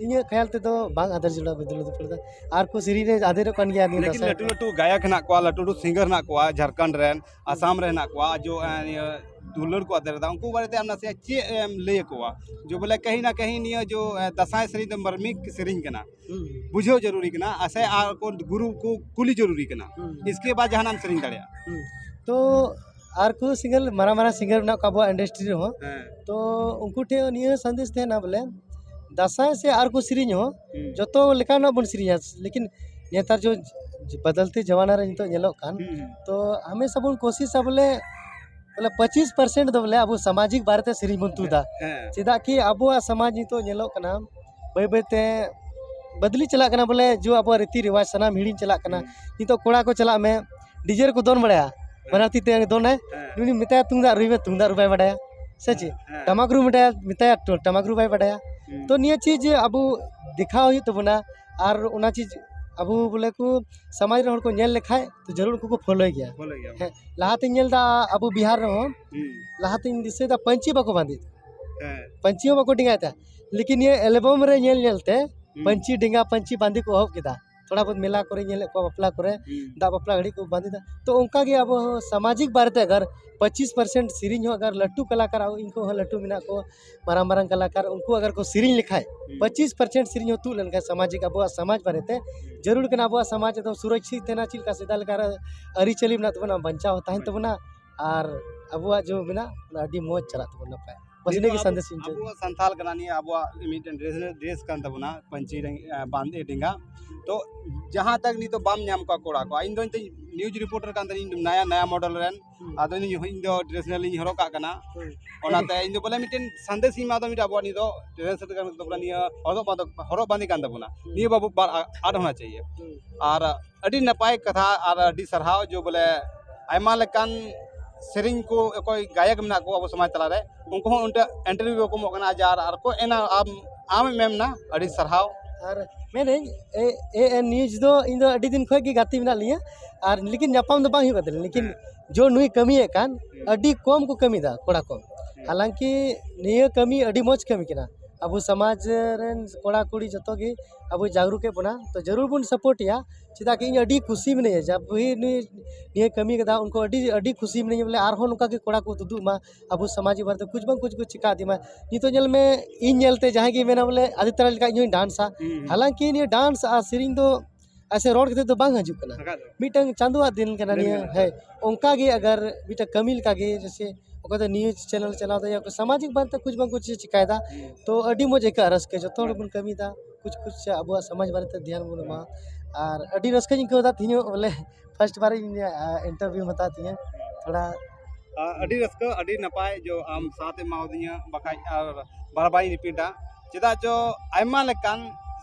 ᱤᱧᱟᱹᱜ ᱠᱷᱟᱭᱟᱞ ᱛᱮᱫᱚ ᱵᱟᱝ ᱟᱫᱮᱨ ᱡᱚᱲᱟ, ᱫᱩᱞᱟᱹᱲ ᱫᱩᱯᱞᱟᱹᱲ ᱫᱚ᱾ ᱟᱨ ᱠᱚ ᱥᱮᱨᱮᱧ ᱨᱮ ᱟᱫᱮᱨᱚᱜ ᱠᱟᱱ ᱜᱮᱭᱟ ᱱᱤᱭᱟᱹ ᱞᱮᱠᱤᱱ ᱫᱟᱸᱥᱟᱭ ᱞᱟᱹᱴᱩ ᱫᱚ᱾ ᱞᱟᱹᱴᱩ ᱜᱟᱭᱚᱠ ᱦᱮᱱᱟᱜ ᱠᱚᱣᱟ, ᱞᱟᱹᱴᱩ ᱞᱟᱹᱴᱩ ᱥᱤᱝᱜᱟᱨ ᱦᱮᱱᱟᱜ ᱠᱚᱣᱟ, ᱡᱷᱟᱲᱠᱷᱚᱸᱰ ᱨᱮᱱ, ᱦᱩᱸ᱾ ᱟᱥᱟᱢ ᱨᱮ ᱦᱮᱱᱟᱜ ᱠᱚᱣᱟ, ᱡᱚ, ᱮ, ᱱᱤᱭᱟᱹ ᱫᱩᱞᱟᱹᱲ ᱠᱚ ᱟᱫᱮᱨ ᱮᱫᱟ, ᱩᱱᱠᱩ ᱵᱟᱨᱮᱛᱮ ᱟᱢ ᱱᱟᱥᱮᱭᱟᱜ ᱪᱮᱫ ᱮᱢ ᱞᱟᱹᱭ ᱟᱠᱚᱣᱟ? ᱡᱚ ᱵᱚᱞᱮ ᱠᱟᱹᱦᱤ ᱱᱟ ᱠᱟᱹᱦᱤ ᱱᱤᱭᱟᱹ ᱡᱚ, ᱮ, ᱫᱟᱸᱥᱟᱭ ᱥᱮᱨᱮᱧ ᱫᱚ ᱢᱟᱨᱢᱤᱠ ᱥᱮᱨᱮᱧ ᱠᱟᱱᱟ᱾ ᱦᱩᱸ᱾ ᱵᱩᱡᱷᱟᱹᱣ ᱡᱟᱹᱨᱩᱨᱤ ᱠᱟᱱᱟ, ᱟᱥᱮ ᱟᱨ ᱠᱚ ᱜᱩᱨᱩ ᱠᱚ ᱠᱩᱞᱤ ᱡᱟᱹᱨᱩᱨᱤ ᱠᱟᱱᱟ᱾ ᱦᱩᱸ᱾ ᱤᱥᱠᱮ ᱵᱟᱫ ᱡᱟᱦᱟᱱᱟᱜ ᱮᱢ ᱥᱮᱨᱮᱧ ᱫᱟᱲᱮᱭᱟᱜᱼᱟ᱾ ᱦᱩᱸ᱾ ᱛᱚ ᱟᱨ ᱠᱚ ᱥᱤᱝᱜᱟᱨ, ᱢᱟᱨᱟᱝ ᱢᱟᱨᱟᱝ ᱥᱤᱝᱜᱟᱨ ᱢᱮᱱᱟᱜ ᱠᱚᱣᱟ ᱟᱵᱚᱣᱟᱜ ᱤᱱᱰᱟᱥᱴᱨᱤ ᱨᱮᱦᱚᱸ᱾ ᱦᱮᱸ᱾ ᱛᱚ ᱩᱱᱠᱩ ᱴᱷᱮᱱ ᱱᱤᱭᱟᱹ ᱥᱟᱸᱫᱮᱥ ᱛᱟᱦᱮᱱᱟ ᱵᱚᱞᱮ, ᱫᱟᱸᱥᱟᱭ ᱥᱮ ᱟᱨ ᱠᱚ ᱥᱮᱨᱮᱧ ᱦᱚᱸ ᱦᱩᱸ᱾ ᱡᱚᱛᱚ ᱞᱮᱠᱟᱱᱟᱜ ᱵᱚᱱ ᱥᱮᱨᱮᱧᱟ, ᱞᱮᱠᱤᱱ ᱱᱮᱛᱟᱨ ᱡᱚ ᱵᱚᱫᱚᱞᱛᱮ ᱡᱟᱢᱟᱱᱟ ᱨᱮ ᱱᱤᱛᱚᱜ ᱧᱮᱞᱚᱜ ᱠᱟᱱ, ᱦᱩᱸ, ᱦᱩᱸ᱾ ᱛᱚ ᱦᱟᱢᱮᱥᱟ ᱵᱚᱱ ᱠᱳᱥᱤᱥᱟ ᱵᱚᱞᱮ, ᱵᱚᱞᱮ ᱯᱚᱸᱪᱤᱥ ᱯᱟᱨᱥᱮᱱᱴ ᱫᱚ ᱵᱚᱞᱮ ᱟᱵᱚ ᱥᱟᱢᱟᱡᱤᱠ ᱵᱟᱨᱮᱛᱮ ᱥᱮᱨᱮᱧ ᱵᱚᱱ ᱛᱩᱫᱟ᱾ ᱦᱮᱸ᱾ ᱪᱮᱫᱟᱜ ᱠᱤ ᱟᱵᱚᱣᱟᱜ ᱥᱚᱢᱟᱡᱽ ᱱᱤᱛᱚᱜ ᱧᱮᱞᱚᱜ ᱠᱟᱱᱟ, ᱵᱟᱹᱭ ᱵᱟᱹᱭᱛᱮ ᱵᱚᱫᱞᱤ ᱪᱟᱞᱟᱜ ᱠᱟᱱᱟ, ᱵᱚᱞᱮ ᱡᱚ ᱟᱵᱚᱣᱟᱜ ᱨᱤᱛᱤ ᱨᱮᱣᱟᱡᱽ ᱥᱟᱱᱟᱢ ᱦᱤᱲᱤᱧ ᱪᱟᱞᱟᱜ ᱠᱟᱱᱟ᱾ ᱦᱩᱸ᱾ ᱱᱤᱛᱚᱜ ᱠᱚᱲᱟ ᱠᱚ ᱪᱟᱞᱟᱜ ᱢᱮ, ᱰᱤᱡᱮ ᱨᱮᱠᱚ ᱫᱚᱱ ᱵᱟᱲᱟᱭᱟ, ᱦᱮᱸ᱾ ᱵᱟᱱᱟᱨ ᱛᱤ ᱛᱮ ᱫᱚᱱᱟᱭ, ᱦᱮᱸ᱾ ᱩᱱᱤ ᱢᱮᱛᱟᱭᱟ ᱛᱩᱢᱫᱟᱜ ᱨᱩᱭ ᱢᱮ, ᱛᱩᱢᱫᱟᱜ ᱨᱩ ᱵᱟᱭ ᱵᱟᱰᱟᱭᱟ, ᱥᱮ ᱪᱮᱫ? ᱦᱮᱸ᱾ ᱴᱟᱢᱟᱠ ᱨᱩ ᱢᱮᱛᱟᱭᱟ, ᱢᱮᱛᱟᱭᱟ ᱴᱟᱢᱟᱠ ᱨᱩ ᱵᱟᱭ ᱵᱟᱰᱟᱭᱟ᱾ ᱦᱩᱸ᱾ ᱛᱚ ᱱᱤᱭᱟᱹ ᱪᱤᱡᱽ ᱟᱵᱚ ᱫᱮᱠᱷᱟᱣ ᱦᱩᱭᱩᱜ ᱛᱟᱵᱚᱱᱟ, ᱟᱨ ᱚᱱᱟ ᱪᱤᱡᱽ ᱟᱵᱚ ᱵᱚᱞᱮ ᱠᱚ ᱥᱚᱢᱟᱡᱽ ᱨᱮᱱ ᱦᱚᱲ ᱠᱚ ᱧᱮᱞ ᱞᱮᱠᱷᱟᱡ ᱛᱚ ᱡᱟᱹᱨᱩᱲ ᱩᱱᱠᱩ ᱠᱚ ᱯᱷᱳᱞᱳᱭ ᱜᱮᱭᱟ᱾ ᱯᱷᱳᱞᱳᱭ ᱜᱮᱭᱟ᱾ ᱦᱮᱸ, ᱞᱟᱦᱟᱛᱤᱧ ᱧᱮᱞ ᱮᱫᱟ ᱟᱵᱚ ᱵᱤᱦᱟᱨ ᱨᱮᱦᱚᱸ, ᱦᱩᱸ᱾ ᱞᱟᱦᱟᱛᱤᱧ ᱫᱤᱥᱟᱹᱭᱮᱫᱟ ᱯᱟᱹᱧᱪᱤ ᱵᱟᱠᱚ ᱵᱟᱸᱫᱮᱭᱮᱫ᱾ ᱦᱮᱸ᱾ ᱯᱟᱹᱧᱪᱤ ᱦᱚᱸ ᱵᱟᱠᱚ ᱰᱮᱸᱜᱟᱭᱮᱫ ᱛᱟᱦᱮᱸᱫ, ᱞᱮᱠᱤᱱ ᱱᱤᱭᱟᱹ ᱮᱞᱵᱟᱢ ᱨᱮ ᱧᱮᱞ ᱧᱮᱞ ᱛᱮ ᱦᱩᱸ᱾ ᱯᱟᱹᱧᱪᱤ ᱰᱮᱸᱜᱟ ᱯᱟᱹᱧᱪᱤ ᱵᱟᱸᱫᱮ ᱠᱚ ᱮᱦᱚᱵ ᱠᱮᱫᱟ᱾ ᱛᱷᱚᱲᱟ ᱵᱚᱦᱩᱛ ᱢᱮᱞᱟ ᱠᱚᱨᱮ ᱧᱮᱞᱮᱫ ᱠᱚᱣᱟ, ᱵᱟᱯᱞᱟ ᱠᱚᱨᱮ ᱫᱟᱜ ᱵᱟᱯᱞᱟ ᱜᱷᱟᱹᱲᱤᱡ ᱠᱚ ᱵᱟᱸᱫᱮ ᱫᱟ᱾ ᱛᱚ ᱚᱱᱠᱟ ᱜᱮ ᱟᱵᱚ ᱦᱚᱸ ᱥᱟᱢᱟᱡᱤᱠ ᱵᱟᱨᱮᱛᱮ ᱟᱜᱟᱨ ᱯᱚᱸᱪᱤᱥ percent ᱥᱮᱨᱮᱧ ᱦᱚᱸ ᱟᱜᱟᱨ ᱞᱟᱹᱴᱩ ᱠᱟᱞᱟᱠᱟᱨ, ᱤᱧ ᱠᱷᱚᱱ ᱦᱚᱸ ᱞᱟᱹᱴᱩ ᱢᱮᱱᱟᱜ ᱠᱚ, ᱢᱟᱨᱟᱝ ᱢᱟᱨᱟᱝ ᱠᱟᱞᱟᱠᱟᱨ, ᱩᱱᱠᱩ ᱟᱜᱟᱨ ᱠᱚ ᱥᱮᱨᱮᱧ ᱞᱮᱠᱷᱟᱡ ᱯᱚᱸᱪᱤᱥ percent ᱥᱮᱨᱮᱧ ᱦᱚᱸ ᱛᱩᱫ ᱞᱮᱱᱠᱷᱟᱱ ᱥᱟᱢᱟᱡᱤᱠ, ᱟᱵᱚᱣᱟᱜ ᱥᱚᱢᱟᱡᱽ ᱵᱟᱨᱮᱛᱮ ᱡᱟᱹᱨᱩᱲ ᱠᱟᱱᱟ, ᱟᱵᱚᱣᱟᱜ ᱥᱚᱢᱟᱡᱽ ᱮᱠᱫᱚᱢ ᱥᱩᱨᱚᱠᱷᱤᱛ ᱛᱟᱦᱮᱱᱟ, ᱪᱮᱫ ᱞᱮᱠᱟ ᱥᱮᱫᱟᱭ ᱞᱮᱠᱟ ᱟᱹᱨᱤᱪᱟᱹᱞᱤ ᱢᱮᱱᱟᱜ ᱛᱟᱵᱚᱱᱟ ᱵᱟᱧᱪᱟᱣ ᱛᱟᱦᱮᱱ ᱛᱟᱵᱚᱱᱟ, ᱟᱨ ᱟᱵᱚᱣᱟᱜ ᱡᱮ ᱢᱮᱱᱟᱜ ᱚᱱᱟ ᱟᱹᱰᱤ ᱢᱚᱡᱽ ᱪᱟᱞᱟᱜ ᱛᱟᱵᱚᱱᱟ ᱱᱟᱯᱟᱭ᱾ ᱵᱟᱥ ᱱᱤᱭᱟᱹ ᱤᱱᱟᱹ ᱫᱚ ᱜᱮ ᱟᱵᱚ, ᱥᱟᱸᱫᱮᱥ ᱤᱧ ᱪᱮᱫ ᱟᱵᱚᱣᱟᱜ ᱥᱟᱱᱛᱟᱞ ᱠᱟᱱᱟ, ᱱᱤᱭᱟᱹ ᱟᱵᱚᱣᱟᱜ ᱢᱤᱫᱴᱮᱱ ᱰᱨᱮᱥ, ᱰᱨᱮᱥ ᱠᱟᱱ ᱛᱟᱵᱚᱱᱟ, ᱯᱟᱹᱧᱪᱤ ᱰᱮᱝ-, ᱟ, ᱵᱟᱸᱫᱮ ᱰᱮᱸᱜᱟ᱾ ᱛᱚ ᱡᱟᱦᱟᱸ ᱛᱟᱠ ᱱᱤᱛᱚᱜ ᱵᱟᱢ ᱧᱟᱢ ᱠᱚᱣᱟ ᱠᱚᱲᱟ ᱠᱚ, ᱤᱧ ᱫᱚ ᱱᱤᱛᱚᱜ news reporter ᱠᱟᱱ ᱛᱟᱹᱞᱤᱧ, ᱱᱟᱭᱟ, ᱱᱟᱭᱟ model ᱨᱮᱱ᱾ ᱦᱩᱸ᱾ ᱟᱫᱚ ᱤᱧ, ᱤᱧ ᱫᱚ ᱰᱨᱮᱥ ᱱᱟᱞᱤᱧ ᱦᱚᱨᱚᱜ ᱠᱟᱜ ᱠᱟᱱᱟ᱾ ᱦᱩᱸ᱾ ᱚᱱᱟᱛᱮ ᱤᱧ ᱫᱚ ᱵᱚᱞᱮ ᱢᱤᱫᱴᱮᱱ ᱥᱟᱸᱫᱮᱥ ᱤᱧ ᱮᱢᱟ ᱫᱚ ᱢᱤᱫᱴᱮᱱ ᱟᱵᱚᱣᱟᱜ ᱱᱤᱭᱟᱹ ᱫᱚ ᱰᱨᱮᱥ ᱠᱟᱱ ᱛᱟᱵᱚᱱᱟ, ᱱᱤᱭᱟᱹ ᱦᱚᱨᱚᱜ ᱵᱟᱸᱫᱮ, ᱦᱚᱨᱚᱜ ᱵᱟᱸᱫᱮ ᱠᱟᱱ ᱛᱟᱵᱚᱱᱟ᱾ ᱦᱩᱸ᱾ ᱱᱤᱭᱟᱹ ᱵᱟᱵᱚ ᱵᱟᱨ ᱟᱫ ᱦᱚᱱᱟ ᱪᱟᱦᱤᱭᱮ᱾ ᱦᱩᱸ᱾ ᱟᱨ ᱟᱹᱰᱤ ᱱᱟᱯᱟᱭ ᱠᱟᱛᱷᱟ ᱟᱨ ᱟᱹᱰᱤ ᱥᱟᱨᱦᱟᱣ ᱡᱮ ᱵᱚᱞᱮ ᱟᱭᱢᱟ ᱞᱮᱠᱟᱱ ᱥᱮᱨᱮᱧ ᱠᱚ, ᱚᱠᱚᱭ ᱜᱟᱭᱚᱠ ᱢᱮᱱᱟᱜ ᱠᱚ ᱟᱵᱚ ᱥᱚᱢᱟᱡᱽ ᱛᱟᱞᱟᱨᱮ, ᱩᱱᱠᱩ ᱦᱚᱸ ᱚᱸᱰᱮ interview ᱵᱟᱠᱚ ᱮᱢᱚᱜ ᱠᱟᱱᱟ᱾ ᱡᱟᱨ ᱟᱨ ᱠᱚ ᱮᱱᱟ, ᱟᱢ, ᱟᱢᱮᱢ ᱮᱢ ᱮᱱᱟ, ᱟᱹᱰᱤ ᱥᱟᱨᱦᱟᱣ᱾ ᱟᱨ ᱢᱮᱱᱟᱹᱧ, ᱮ, AN news ᱫᱚ ᱤᱧ ᱫᱚ ᱟᱹᱰᱤ ᱫᱤᱱ ᱠᱷᱚᱱ ᱜᱮ ᱜᱟᱛᱮ ᱢᱮᱱᱟᱜ ᱞᱤᱧᱟ, ᱟᱨ ᱞᱮᱠᱤᱱ ᱧᱟᱯᱟᱢ ᱫᱚ ᱵᱟᱝ ᱦᱩᱭᱩᱜ ᱠᱟᱱ ᱛᱟᱹᱞᱤᱧᱟ, ᱞᱮᱠᱤᱱ ᱦᱮᱸ᱾ ᱡᱚ ᱱᱩᱭ ᱠᱟᱹᱢᱤᱭᱮᱫ ᱠᱟᱱ, ᱦᱮᱸ᱾ ᱟᱹᱰᱤ ᱠᱚᱢ ᱠᱚ ᱠᱟᱹᱢᱤᱭᱮᱫᱟ ᱠᱚᱲᱟ ᱠᱚ᱾ ᱦᱮᱸ᱾ ᱦᱟᱞᱟᱝᱠᱤ ᱱᱤᱭᱟᱹ ᱠᱟᱹᱢᱤ ᱟᱹᱰᱤ ᱢᱚᱡᱽ ᱠᱟᱹᱢᱤ ᱠᱟᱱᱟ, ᱟᱵᱚ ᱥᱚᱢᱟᱡᱽ ᱨᱮᱱ ᱠᱚᱲᱟ ᱠᱩᱲᱤ ᱡᱚᱛᱚ ᱜᱮ ᱟᱵᱚ ᱡᱟᱜᱽᱨᱩᱠᱮᱫ ᱵᱚᱱᱟ, ᱛᱚ ᱡᱟᱹᱨᱩᱲ ᱵᱚᱱ support ᱮᱭᱟ᱾ ᱪᱮᱫᱟᱜ ᱠᱤ ᱤᱧ ᱟᱹᱰᱤ ᱠᱩᱥᱤ ᱢᱤᱱᱟᱹᱧᱟ ᱡᱮ ᱵᱷᱟᱹᱭ ᱱᱩᱭ ᱱᱤᱭᱟᱹ ᱠᱟᱹᱢᱤ ᱠᱟᱫᱟ, ᱩᱱᱠᱩ ᱟᱹᱰᱤ, ᱟᱹᱰᱤ ᱠᱩᱥᱤ ᱢᱤᱱᱟᱹᱧᱟ ᱵᱚᱞᱮ ᱟᱨᱦᱚᱸ ᱱᱚᱝᱠᱟ ᱜᱮ ᱠᱚᱲᱟ ᱠᱚ ᱛᱩᱫᱩᱜ ᱢᱟ, ᱟᱵᱚ ᱥᱚᱢᱟᱡᱽ ᱵᱟᱨᱮᱛᱮ ᱠᱩᱪ ᱵᱟᱝ ᱠᱩᱪ ᱠᱚ ᱪᱤᱠᱟ ᱤᱫᱤ ᱢᱟ᱾ ᱱᱤᱛᱚᱜ ᱧᱮᱞ ᱢᱮ, ᱤᱧ ᱧᱮᱞᱛᱮ ᱡᱟᱦᱟᱸᱭ ᱜᱮ ᱢᱮᱱᱟ ᱵᱚᱞᱮ ᱟᱫᱤᱛᱭᱟ ᱨᱟᱡᱽ ᱞᱮᱠᱟ ᱤᱧ ᱦᱚᱸᱧ ᱰᱟᱱᱥᱟ, ᱦᱩᱸ, ᱦᱩᱸ᱾ ᱦᱟᱞᱟᱝᱠᱤ ᱱᱤᱭᱟᱹ ᱰᱟᱱᱥ ᱟᱨ ᱥᱮᱨᱮᱧ ᱫᱚ ᱟᱥᱮ ᱨᱚᱲ ᱠᱟᱛᱮ ᱫᱚ ᱵᱟᱝ ᱦᱤᱡᱩᱜ ᱠᱟᱱᱟ᱾ ᱵᱟᱠᱷᱟᱡ ᱫᱚ᱾ ᱢᱤᱫᱴᱟᱝ ᱪᱟᱸᱫᱳᱣᱟᱜ ᱫᱤᱱ ᱠᱟᱱᱟ ᱫᱤᱱ ᱱᱤᱭᱟᱹ, ᱠᱟᱱᱟ᱾ ᱦᱮᱸ᱾ ᱚᱱᱠᱟ ᱜᱮ ᱟᱜᱟᱨ ᱢᱤᱫᱴᱟᱝ ᱠᱟᱹᱢᱤ ᱞᱮᱠᱟ ᱜᱮ, ᱡᱮᱭᱥᱮ ᱚᱠᱚᱭ ᱫᱚ news channel ᱪᱟᱞᱟᱣ ᱫᱟᱭᱟ, ᱚᱠᱚᱭ ᱥᱟᱢᱟᱡᱤᱠ ᱵᱟᱨᱮᱛᱮ ᱠᱩᱪ ᱵᱟᱝ ᱠᱩᱪ ᱪᱤᱠᱟᱭᱮᱫᱟ᱾ ᱦᱩᱸ᱾ ᱛᱚ ᱟᱹᱰᱤ ᱢᱚᱡᱽ ᱟᱹᱭᱠᱟᱹᱜᱼᱟ, ᱨᱟᱹᱥᱠᱟᱹ, ᱡᱚᱛᱚ ᱦᱚᱲ ᱦᱮᱸ᱾ ᱵᱚᱱ ᱠᱟᱹᱢᱤᱭᱮᱫᱟ, ᱠᱩᱪ ᱠᱩᱪ ᱟᱵᱚᱣᱟᱜ ᱥᱚᱢᱟᱡᱽ ᱵᱟᱨᱮᱛᱮ ᱫᱷᱮᱭᱟᱱ ᱵᱚᱱ ᱮᱢᱟ᱾ ᱟᱨ ᱟᱹᱰᱤ ᱨᱟᱹᱥᱠᱟᱹᱧ ᱟᱹᱭᱠᱟᱹᱣ ᱮᱫᱟ ᱛᱮᱦᱮᱧ ᱦᱚᱸ, ᱵᱚᱞᱮ first ᱵᱟᱨ ᱤᱧ, ᱟ, interview ᱮᱢ ᱦᱟᱛᱟᱣ ᱛᱤᱧᱟᱹ, ᱛᱷᱚᱲᱟ ᱟ, ᱟᱹᱰᱤ ᱨᱟᱹᱥᱠᱟᱹ, ᱟᱹᱰᱤ ᱱᱟᱯᱟᱭ ᱡᱚ ᱟᱢ ᱥᱟᱛ ᱮᱢ ᱮᱢᱟᱣᱟᱫᱤᱧᱟ, ᱵᱟᱠᱷᱟᱡ ᱟᱨ ᱵᱟᱨ ᱵᱟᱨᱤᱧ repeatᱟ᱾ ᱪᱮᱫᱟᱜ ᱪᱚ ᱟᱭᱢᱟ ᱞᱮᱠᱟᱱ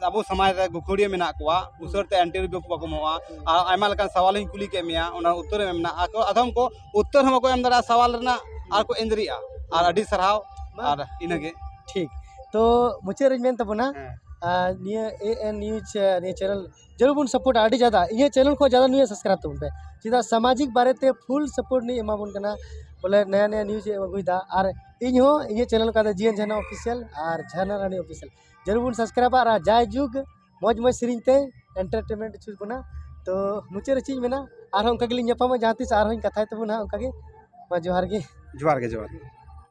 ᱟᱵᱚ ᱥᱚᱢᱟᱡᱽ ᱨᱮ ᱜᱟᱹᱠᱷᱩᱲᱤᱭᱟᱹ ᱢᱮᱱᱟᱜ ᱠᱚᱣᱟ, ᱩᱥᱟᱹᱨᱟ ᱛᱮ interview ᱵᱟᱠᱚ ᱮᱢᱚᱜᱼᱟ᱾ ᱟᱨ ᱟᱭᱢᱟ ᱞᱮᱠᱟᱱ ᱥᱟᱣᱟᱞ ᱦᱚᱸᱧ ᱠᱩᱞᱤ ᱠᱮᱫ ᱢᱮᱭᱟ, ᱚᱱᱟ ᱩᱛᱛᱚᱨ ᱮᱢ ᱮᱢ ᱮᱱᱟ᱾ ᱟᱠᱚ ᱟᱫᱚᱢ ᱠᱚ ᱩᱛᱛᱚᱨ ᱦᱚᱸ ᱵᱟᱠᱚ ᱮᱢ ᱫᱟᱲᱮᱭᱟᱜᱼᱟ ᱥᱟᱣᱟᱞ ᱨᱮᱱᱟᱜ, ᱟᱨ ᱠᱚ ᱮᱸᱫᱽᱨᱤᱜᱼᱟ᱾ ᱟᱨ ᱤᱱᱟᱹᱜᱮ᱾ ᱴᱷᱤᱠ᱾ ᱛᱚ ᱢᱩᱪᱟᱹᱫ ᱨᱮᱧ ᱢᱮᱱ ᱛᱟᱵᱚᱱᱟ, ᱦᱮᱸ᱾ ᱟᱨ ᱱᱤᱭᱟᱹ AN news, ᱱᱤᱭᱟᱹ channel ᱡᱟᱹᱨᱩᱲ ᱵᱚᱱ support ᱟᱹᱰᱤ ᱡᱟᱫᱟ᱾ ᱤᱧᱟᱹᱜ channel ᱠᱷᱚᱱ ᱡᱟᱫᱟ ᱱᱤᱭᱟᱹ subscribe ᱛᱟᱵᱚᱱ ᱯᱮ᱾ ᱪᱮᱫᱟᱜ ᱥᱟᱢᱟᱡᱤᱠ ᱵᱟᱨᱮᱛᱮ full support ᱱᱩᱭ ᱮᱢᱟᱵᱚᱱ ᱠᱟᱱᱟ, ᱵᱚᱞᱮ ᱱᱟᱭᱟ ᱱᱟᱭᱟ news ᱮ ᱟᱹᱜᱩᱭᱮᱫᱟ᱾ ᱟᱨ ᱤᱧ ᱦᱚᱸ ᱤᱧᱟᱹᱜ channel ᱠᱟᱱ ᱡᱤᱭᱚᱱ ᱡᱷᱟᱨᱱᱟ official ᱟᱨ ᱡᱷᱟᱨᱱᱟ ᱨᱟᱱᱤ official᱾ ᱡᱟᱹᱨᱩᱲ ᱵᱚᱱ subscribeᱟ ᱟᱨ ᱡᱟᱭᱡᱩᱜᱽ ᱢᱚᱡᱽ ᱢᱚᱡᱽ ᱥᱮᱨᱮᱧ ᱛᱮ entertainment ᱦᱚᱪᱚ ᱵᱚᱱᱟ᱾ ᱛᱚ ᱢᱩᱪᱟᱹᱫ ᱨᱮ ᱪᱮᱫ ᱤᱧ ᱢᱮᱱᱟ, ᱟᱨᱦᱚᱸ ᱚᱱᱠᱟ ᱜᱮᱞᱤᱧ ᱧᱟᱯᱟᱢᱟ ᱡᱟᱦᱟᱸ ᱛᱤᱥ, ᱟᱨᱦᱚᱸᱧ ᱠᱟᱛᱷᱟᱭ ᱛᱟᱵᱚᱱᱟ ᱚᱱᱠᱟ ᱜᱮ᱾ ᱢᱟ ᱡᱚᱦᱟᱨ ᱜᱮ᱾ ᱡᱚᱦᱟᱨ ᱜᱮ, ᱡᱚᱦᱟᱨ ᱜᱮ᱾